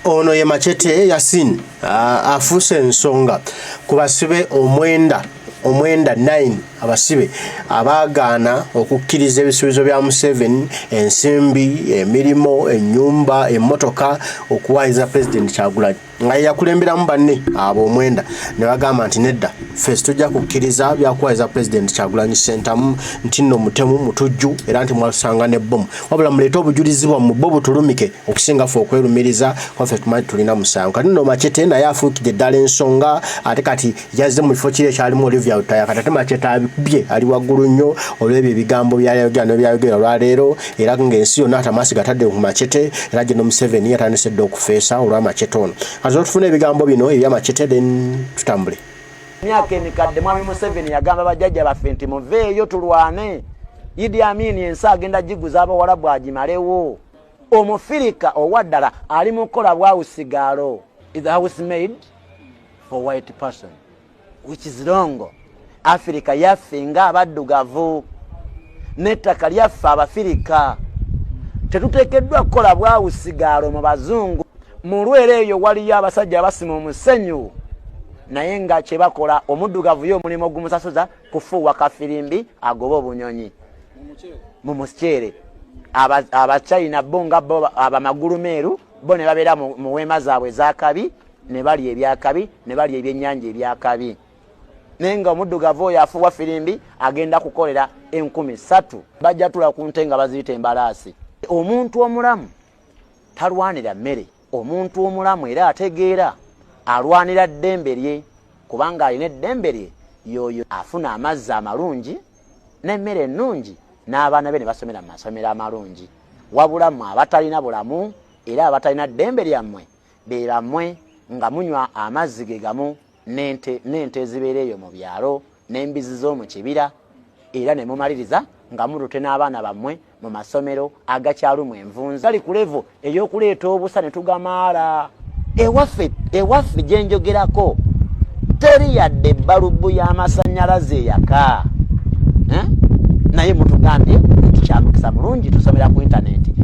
Ono ye Machete Yasin, afuuse ensonga ku basibe omwenda omwenda 9 abasibe abaagaana okukkiriza ebisuubizo bya Museveni, ensimbi, emirimu, ennyumba, emmotoka, okuwaayiriza Pulezidenti Kyagulanyi nga yeyakulemberamu banne abo omwenda ne bagamba nti nedda, ffe tujja kukkiriza byakuwaayiriza Pulezidenti Kyagulanyi Ssentamu nti nno mutemu, mutujju, era nti mwatusanga ne bbomu, wabula muleete obujulizi bwammwe bo butulumike okusinga ffe okwerumiriza kwaffe, tumanyi tulina musango. Kati nno Machete naye afuukidde ddala ensonga, ate kati yazze mu kifo kiri ekyalimu Olivia Lutaya. Kati ate Machete abikubye, ali waggulu nnyo olw'ebyo ebigambo byayogera n'ebyayogera olwaleero, era ng'ensi yonna atamasi gatadde ku Machete, era General Museveni yatandise dda okufeesa olwa Machete ono. Kati otufuna ebigambo bino ebya Machete, then tutambule. Myaka emikadde Mwami Museveni yagamba bajjajja baffe nti muveeyo tulwane Idi Amin, ensi agenda giguza Abawalabu agimalewo. Omufirika owaddala ali mu kukola bwa house girl, is a housemaid for white person, which is wrong. Afirika yaffe ng'abaddugavu n'ettaka lyaffe Abafirika, tetuteekeddwa kukola bwa house girl mu bazungu. Mu lwero eyo waliyo abasajja abasima omusenyu, naye nga kyebakola, omuddugavu ye omulimu ogumusasuza kufuuwa kafirimbi agoba obunyonyi mu muceere. Abachina bo nga bo abamagulu meeru, bo ne babeera mu weema zaabwe ezakabi ne balya ebyakabi ne balya ebyennyanja ebyakabi, naye nga omuddugavu oyo afuuwa firimbi agenda kukolera 3000, bajja tula ku nte nga baziyita embalaasi. Omuntu omulamu talwanira mmere. Omuntu omulamu era ategeera alwanira ddembe lye, kubanga alina eddembe lye yoyo afuna amazzi amalungi n'emmere ennungi n'abaana be ne basomera mu masomero amalungi. Wabula mmwe abatalina bulamu era abatalina ddembe lyammwe, be bammwe nga munywa amazzi ge gamu n'ente n'ente ezibeera eyo mu byalo n'embizi z'omu kibira, era ne mumaliriza nga mutute n'abaana bammwe mu masomero agakyalumu envunza, gali ku level ey'okuleeta obusa ne tugamaala. Ewaffe, ewaffe gye njogerako, teri yadde balubu y'amasannyalaze eyaka, eh? Naye mutugambye nti kyamukisa mulungi tusomera ku intaneti.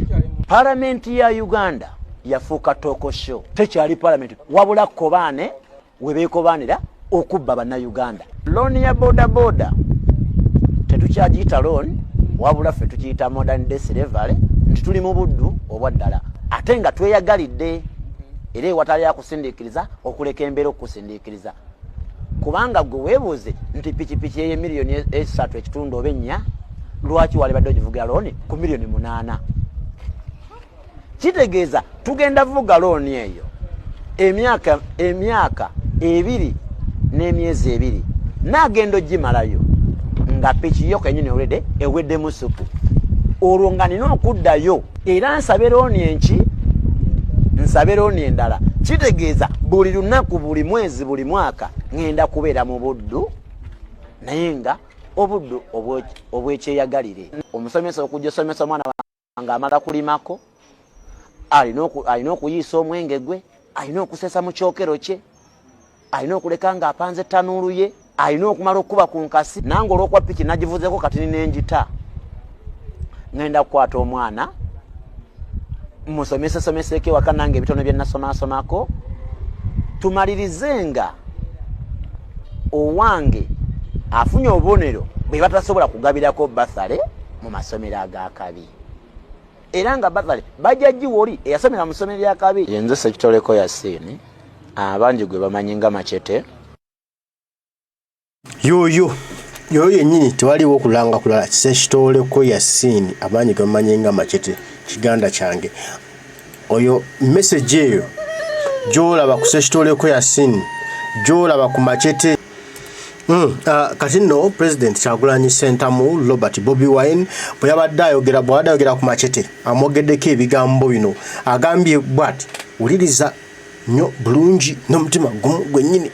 Palamenti ya Uganda yafuuka talk show, tekyali palamenti, wabula kobaane webeekobaanira okubba Bannayuganda. Looni ya bodaboda tetukyagiyita looni, wabula ffe tukiyita modern day slavery, nti tuli mu buddu obwa ddala ate nga tweyagalidde, era ewatali akusindiikiriza okuleka embeera okukusindiikiriza, kubanga gwe weebuuze nti pikipiki eye miliyoni 3.5 oba 4, lwaki walibadde ogivugira looni ku miliyoni 8? Kitegeeza tugenda vuga looni eyo emyaka 2 n'emyezi 2, naagenda ogimalayo nga piki yo kenyini olwedde eweddemu supu. Olwo nga nina okuddayo era nsabe looni enki, nsabe looni endala. Kitegeeza buli lunaku, buli mwezi, buli mwaka ŋŋenda kubeera mu buddu, naye nga obuddu obwekyeyagalire. Omusomesa okujja osomesa omwana ng'amala kulimako, alina okuyiisa omwenge gwe, alina okuseesa mu kyokero kye, alina okuleka ng'apanze ttanuulu ye, alina okumala okukuba ku nkasi. Nange olw'okuba piki nagivuzeeko kati nenjita, ŋŋenda kukwata omwana musomesesomeseeko ewaka nange ebitono bye nasomasomako, tumalirize nga owange afunye obubonero bwe batasobola kugabirako bursary mu masomero agakabi, era nga bursary bajja giwa oli eyasomera mu ssomero lyakabi. Yenze Sekitoleko Yasiini, abangi gwe bamanyi nga Machete. Yoyo yoyo yennyini, tewaliwo okulanga kulala. Sekitoleko Yasiini, abangi gwe bamanyi nga Machete, kiganda kyange oyo. Message eyo gyolaba ku Sekitoleko Yasiini, gyolaba ku Machete. Kati nno President Kyagulanyi Sentamu Robert, Bobi Wine, bwe yabadde ayogera, bw'abadde ayogera ku Machete, amwogeddeko ebigambo bino. Agambye bw'ati, wuliriza nnyo bulungi n'omutima gumu gwennyini.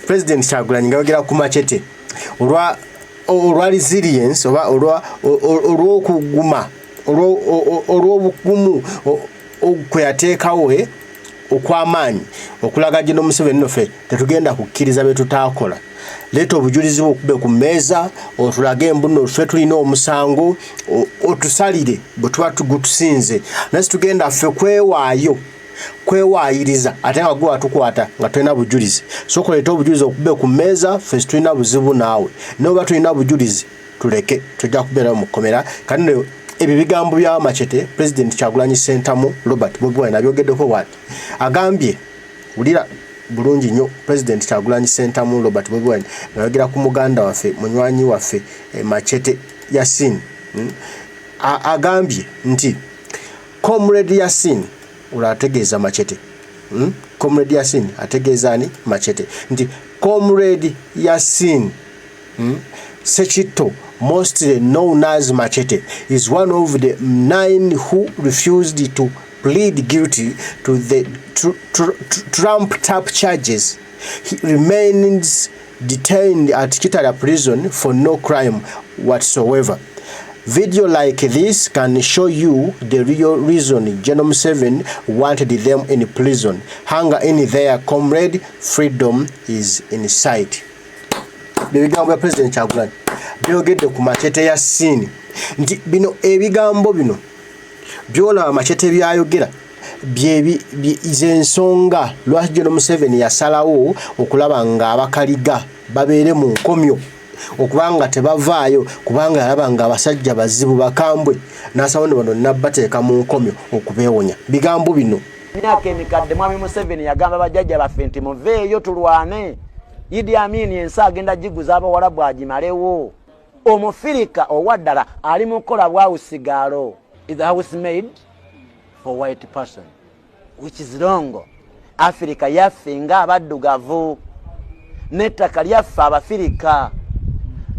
President Kyagulanyi ng'ayogera ku Machete olwa resilience oba olw'okuguma, olw'obugumu kwe yateekawo. Okw'amaanyi okulaga General Museveni no ffe tetugenda kukkiriza bye tutaakola. Leeta obujulizi bwo okube ku mmeeza otulage mbu nno ffe tulina omusango, otusalire bwe tuba gutusinze, naye situgenda ffe kwewaayo kwewaayiriza ate nga gwe watukwata nga tolina bujulizi. Sooka oleete obujulizi okube ku mmeeza, ffe situlina buzibu naawe, naye oba tulina bujulizi tuleke, tujja kubeerayo mu kkomera. Kati nno ebyo bigambo bya Machete, President Kyagulanyi Ssentamu Robert Bobi Wine abyogeddeko bwati, agambye, wulira bulungi nnyo, President Kyagulanyi Ssentamu Robert Bobi Wine ng'ayogera ku muganda waffe, munywanyi waffe Machete Yasin, Agambye nti Comrade Yasin, olwo ategeeza Machete, Comrade Yasin ategeeza ani? Machete. Nti Comrade Yasin Sekitto, mostly known as Machete, is one of the 9 who refused to plead guilty to the trumped up charges. He remains detained at Kitalya prison for no crime whatsoever. Video like this can show you the real reason General Museveni wanted them in prison. Hang in there, comrade, freedom is in sight. Ebigambo bya President Kyagulanyi byogedde ku Machete Yasin, nti bino ebigambo bino byolaba Machete byayogera zensonga lwaki General Museveni yasalawo okulaba nga abakaliga babeere mu nkomyo, okubanga tebavaayo, kubanga yalaba nga abasajja bazibu bakambwe, n'asalawo ne bano nabbateeka mu nkomyo okubeewonya. Bigambo bino. Emyaka emikadde Mwami Museveni yagamba bajjajja baffe nti muveeyo tulwane. Idi Amin ensi agenda giguza Abawalabu agimalewo. Omufirika owaddala ali mu kukola bwawusigaalo, is a housemaid for white person, which is wrong. Afirika yaffe ng'abaddugavu n'ettaka lyaffe Abafirika,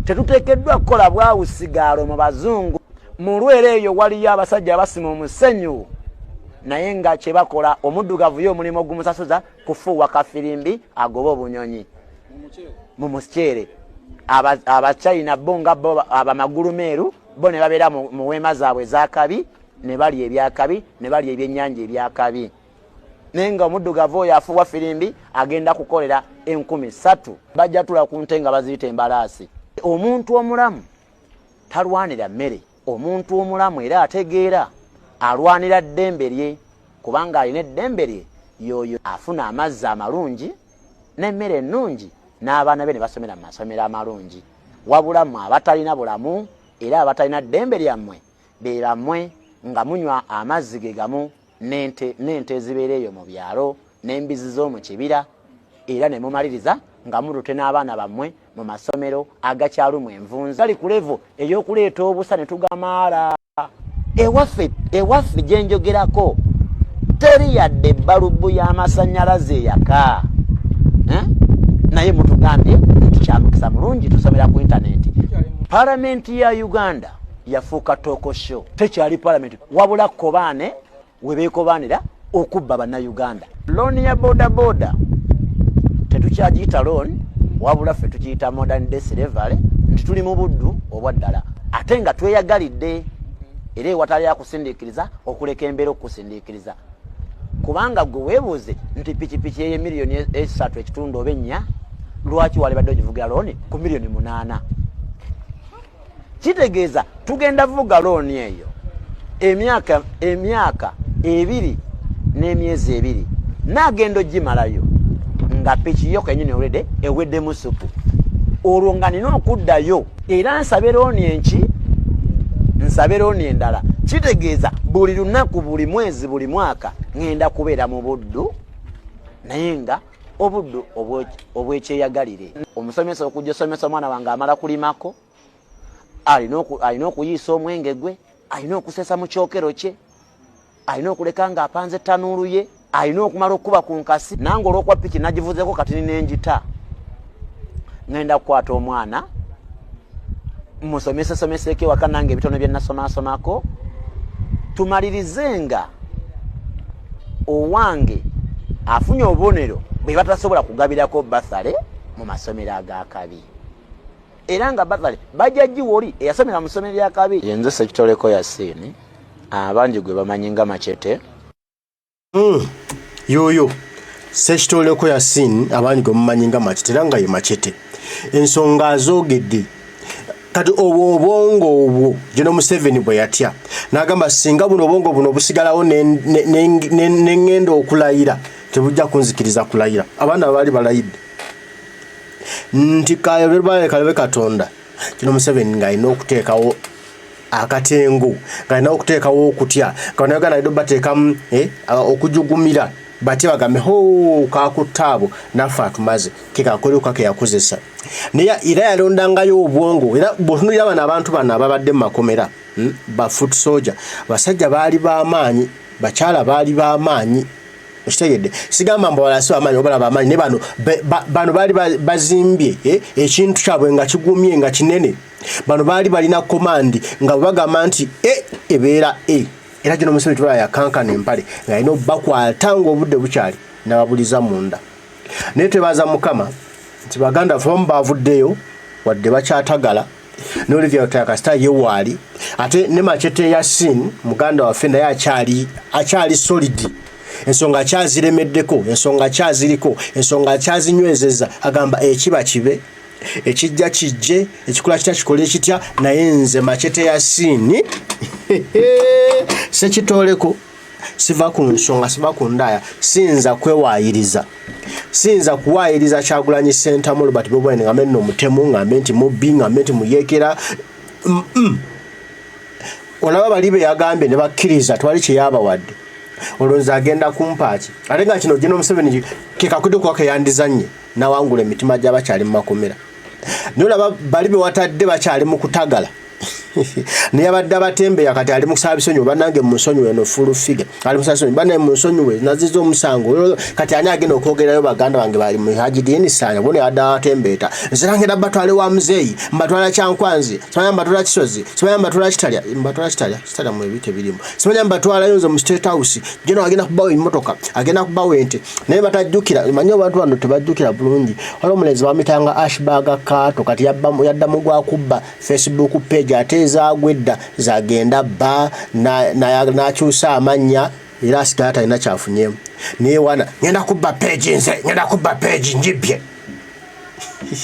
tetuteekeddwa kukola bwawusigaalo mu bazungu. Mu lwero eyo waliyo abasajja abasima omusenyu, naye nga kye bakola, omuddugavu ye omulimu ogumusasuza kufuuwa kafirimbi agoba obunyonyi mu muceere. Abachina bo nga bo abamagulu meeru, bo ne babeera mu weema zaabwe ezakabi, ne balya ebyakabi, ne balya ebyennyanja ebyakabi, naye nga omuddugavu oyo afuuwa firimbi agenda kukolera 3000, bajja tula ku nte nga baziyita embalaasi. Omuntu omulamu talwanira mmere. Omuntu omulamu era ategeera alwanira ddembe lye, kubanga alina eddembe lye yoyo afuna amazzi amalungi n'emmere ennungi, n'abaana be ne basomera mu masomero amalungi. Wabula mmwe abatalina bulamu era abatalina ddembe lyammwe, be bammwe nga munywa amazzi ge gamu n'ente ezibeera eyo mu byalo n'embizi z'omu kibira, era ne mumaliriza nga mulute n'abaana bammwe mu masomero agakyalumu envunza, gali ku level ey'okuleeta obusa ne tugamaala. Ewaffe gye njogerako teri yadde balubu y'amasannyalaze eyaka, Naye mutugambye nti kyamukisa mulungi tusomera ku intaneti. Palamenti ya Uganda yafuuka talk show, tekyali palamenti, wabula kobaane we beekobaanira okubba Bannayuganda. Looni ya bodaboda tetukyagiyita looni, wabula ffe tukiyita modern day slavery, nti tuli mu buddu obwa ddala ate nga tweyagalidde, era ewatali akusindiikiriza okuleka embeera okukusindiikiriza, kubanga gwe weebuuze nti pikipiki eye 3.5 miliyoni oba 4, lwaki walibadde ogivugira looni ku 8 miliyoni? Kitegeeza tugenda vuga looni eyo emyaka 2 n'emyezi 2, naagenda ogimalayo nga piki yo kenyini olwedde eweddemu supu. Olwo nga nina okuddayo era nsabe looni enki, nsabe looni endala. Kitegeeza buli lunaku, buli mwezi, buli mwaka ŋŋenda kubeera mu buddu, naye nga obuddu obwekyeyagalire. Omusomesa okujja osomesa omwana wange amala kulimako, alina okuyiisa omwenge gwe, alina okusesa mu kyokero kye, alina okuleka nga apanze ettanuulu ye, alina okumala okukuba ku nkasi. Nange olwokuba piki nagivuzeeko kati nenjita, ŋŋenda kukwata omwana musomesesomeseeko ewaka, nange ebitono bye nasomasomako, tumalirize nga owange afunye obubonero bwe batasobola kugabirako bursary mu masomero agakabi, era nga bursary bajja giwa oli eyasomera mu ssomero lyakabi. Yenze Sekitoleko Yasiini, abangi gwe bamanyi nga Machete. Yoyo Ssekitoleko Yasin, abangi gwe mumanyi nga Machete, era nga ye Machete, ensonga azoogedde. Kati obwo obwongo obwo General Museveni bwe yatya n'agamba, singa buno obwongo buno busigalawo neŋŋenda okulayira, tebujja kunzikiriza kulayira. Abaana baali balayidde nti kalabe Katonda. General Museveni ng'alina okuteekawo akatengo, ng'alina okuteekawo okutya, nga Bannayuganda alina obateekamu okujugumira, batye, bagambe, "Ho, kakutta abo, naffe atumaze." Kekakoleka ke yakozesa, naye era yalondangayo obwongo. Era bw'otunuulira bano abantu bano ababadde mu makomera, ba foot soldier, basajja baali b'amaanyi, bakyala baali b'amaanyi. Okitegedde? Sigamba mbu abalala si bamaanyi, obala bamaanyi, naye bano baali bazimbye ekintu kyabwe nga kigumye, nga kinene. Bano baali balina command, nga bwe bagamba nti e, ebeera e. Era gino Museveni tubala yakankana empale ng'alina obbakwata ng'obudde bukyali, n'ababuliza munda. Naye twebaza Mukama nti baganda baffe bamu bavuddeyo, wadde bakyatagala. Ne Olivia Lutaaya kasita ye waali, ate ne Machete Yasin muganda waffe naye akyali solid. Ensonga akyaziremeddeko, ensonga akyaziriko, ensonga akyazinywezeza. Agamba ekiba kibe, ekijja kijje, ekikola kitya kikole kitya, naye nze Machete Yasin Sekitooleko siva ku nsonga, siva ku ndaaya. Siyinza kwewaayiriza, siyinza kuwaayiriza Kyagulanyi Ssentamu Robert Bobi Wine, ngambe nno mutemu, ngambe nti mubbi, ngambe nti muyeekera. Olaba bali be yagambye ne bakkiriza, twali kyeyabawadde, olowooza agenda kumpaaki? Ate nga kino General Museveni ke kakudde kuba keyandizannye nawangula emitima gy'abakyali mu makomera. Naye olaba bali be watadde bakyali mu kutagala, naye abadde abatembeya kati ali mukusaba bisonyiwe. "Bannange munsonyiwe." Eno full figure ali musaba bisonyiwe, "Bannange munsonyiwe, naziza omusango." Kati ani agenda okwogerayo? Baganda bange bali mu Haji Dini Sanya bona yadde abatembeeta. "Nze ngenda batwale wa muzeeyi, mbatwala Kyankwanzi, simanya mbatwala Kisozi, simanya mbatwala Kitalya, mbatwala Kitalya, Kitalya mu ebi tebirimu, simanya mbatwalayo nze mu State House." Geno agenda kubawa emmotoka, agenda kubawa ente, naye batajjukira. Manyi abantu bano tebajjukira bulungi. Waliwo omulenzi bamitanga Ashbaga Kato, kati yaddamu gwa kubba Facebook page, ate ezaagwa edda zagenda bba n'akyusa amannya, era asigala talina kyafunyemu. Naye wana, "Ngenda kubba page, nze ngenda kubba page njibbye."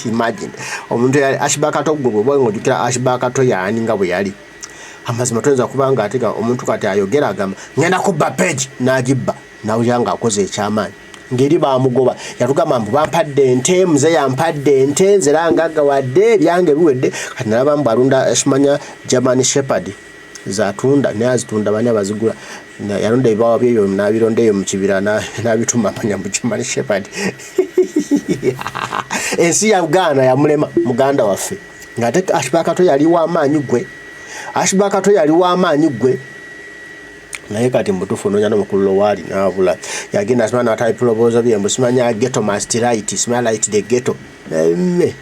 Imagine omuntu yali Ashbakato. Gwe bwe ng'ojjukira Ashbakato yaani nga bwe yali amazima, toyinza kuba nga ate omuntu kati ayogera agamba, "Ngenda kubba page," n'agibba, nawulira ng'akoze ekyamaanyi, ngeri bamugoba. Yatugamba mbu, "Bampadde ente, muze yampadde ente, nze era ngaggawadde, ebyange biwedde." Kati nalaba mbu alunda simanya German Shepherd zatunda, naye azitunda bani abazigula? Yalonda ebibawa byebyo nabironda eyo mukibira, nabituma amanya mu German Shepherd. Ensi ya Uganda yamulema muganda waffe, ngaate Ashbakato yali wamaanyi. Gwe Ashbakato yali wamaanyi gwe, naye kati mutuufu onoonya n'omukululo waali naabula. Yagenda simanya natali proposal bye mbu simanya ghetto must right, simanya right the ghetto emme,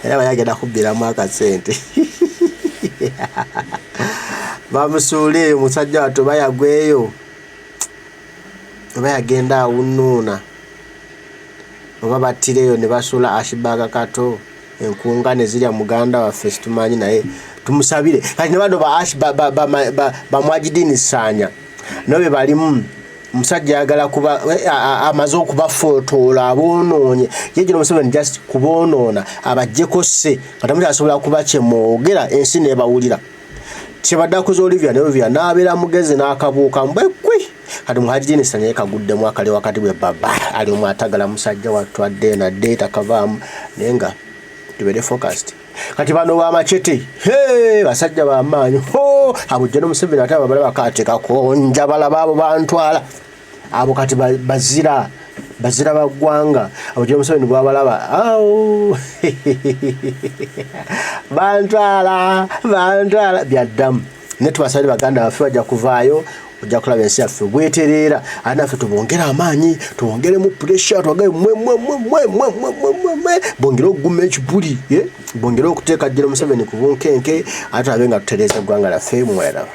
era bali agenda kubbiramu akasente bamusuula eyo. Musajja wattu oba yagweyo, oba yagenda awunuuna, oba battireyo ne basuula Ashibaga Kato, enkunga ne zirya muganda waffe, situmanyi, naye tumusabire. Kati ne bano bamwajidini Saanya nabo be balimu. Omusajja ayagala kuba amaze okubafootoola, aboonoonye. Ye gino Museveni just kuboonoona, abaggyeko sse nga temukyasobola kuba kyemwogera, ensi nebawulira. Kyebadde akoze Olivia, ne Olivia n'abeera mugezi n'akabuuka mbwekwi. Kati Muhajidini Saanya ye kaguddemu akali wakati bwe baba ali omu atagala. Musajja wattu adde nadde takavaamu, naye nga tubeere focused. Kati bano bamachete, he basajja bamaanyi ho abo. Jeno Museveni ate ababalaba kateekakonja, balaba abo bantwala abo. Kati bazira bazira baggwanga abo. Jeno Museveni bwabalaba awo, bantwala bantwala byaddamu. Naye tubasabire baganda baffe, bajja kuvaayo, ojja kulaba ensi yaffe bwetereera. Ate naffe tubongere amaanyi, tubongeremu pressure, twagale mwe mwe mwe mwe mwe mwe mwe mwe mwe, bongere okuguma ekibuli, bongere okuteeka Jeno Museveni ku bunkenke, ate tulabe nga tutereeza eggwanga lyaffe. Mweraba.